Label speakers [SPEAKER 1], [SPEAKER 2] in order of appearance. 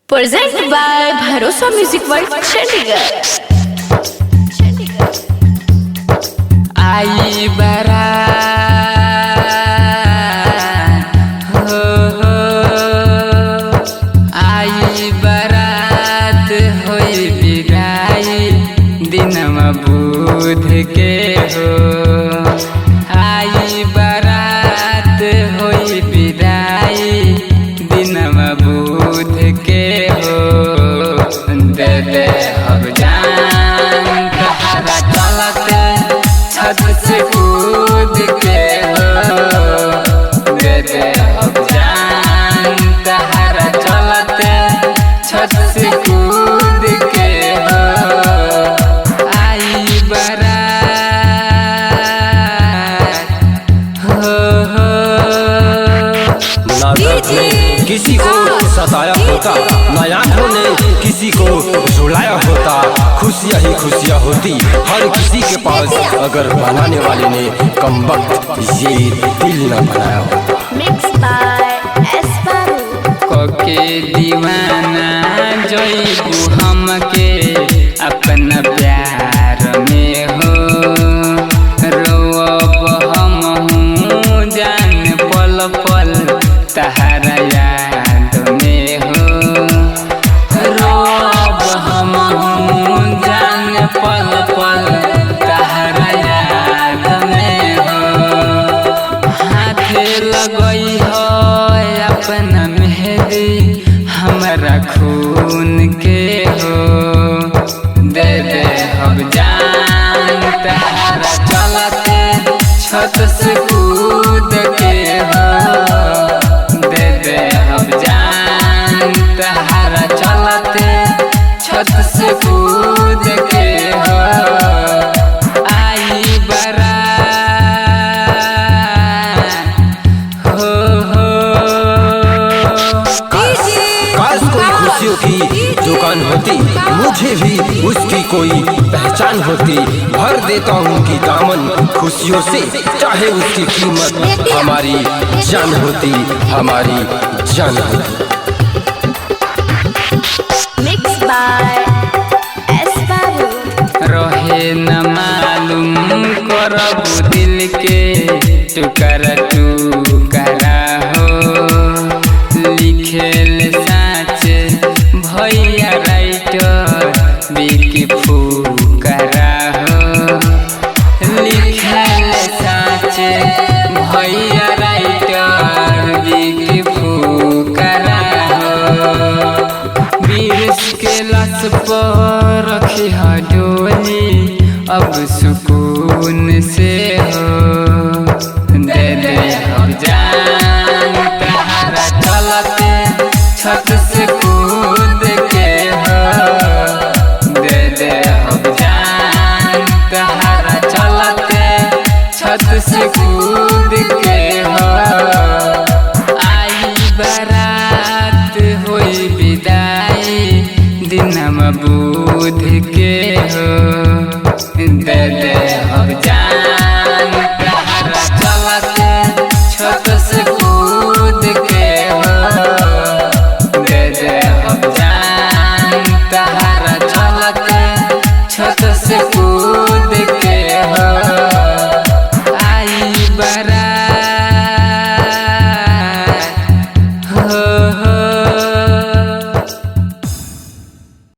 [SPEAKER 1] Present by Bharosa Music World, Chandigarh. Chandigarh.
[SPEAKER 2] आई बारात हो हो आई बारात होई विदाई दिनमा बुध के हो। आई बारात होई विदाई दिनमा बुध के हो। दे दे अब जान तहरा चलते छत से कूद के हो। दे दे अब जान तहरा चलते छत से कूद के हो। आई बारात हो हो।
[SPEAKER 3] ना दर्द ने किसी को सताया होता, ना आंखों ने किसी को झुलाया होता। खुशियाँ ही खुशियाँ होती हर किसी के पास, अगर बनाने वाले ने कमबख्त ये दिल न बनाया होता।
[SPEAKER 1] Mixed by S. Babu.
[SPEAKER 2] कोके दीवाना जोइबू हमके अपना प्यार में हो। रोब हम हूँ जान पल पल तहरा याद में हो। रोब हम हूँ जान पल पल तहरा याद में हो। हाथ लगई हो अपना मेहंदी हमरा खून के हो। दे दे अब जान तहरा चलते छत से कूद के हो। दे दे अब जान तहरा चलते छत से कूद के हो। आई बारात हो हो।
[SPEAKER 3] काश काश कोई खुशियों की दुकान होती, मुझे भी उसकी कोई पहचान होती। भर देता हूँ कि दामन खुशियों से, चाहे उसकी कीमत हमारी जान होती, हमारी जान होती।
[SPEAKER 1] Mixed by S. Babu.
[SPEAKER 2] रहे न मालूम करबू दिल के टुकड़ा टुकड़ा हो। लिखेल साँचे भैया राइटर बिकी फुकरा हो। लिखेल साँचे भैया राइटर बिकी फुकरा हो। बीरस के लाश पर रखी ह डोली अब सुकून से हो। दे दे अब जान तहरा चलते छत से कूद के हो। दे दे अब जान तहरा चलते छत से कूद के हो। आई बारात होई विदाई दिनमा बुध के हो। दे दे अब जान तहरा चलते छत से कूद के हो। दे दे अब जान तहरा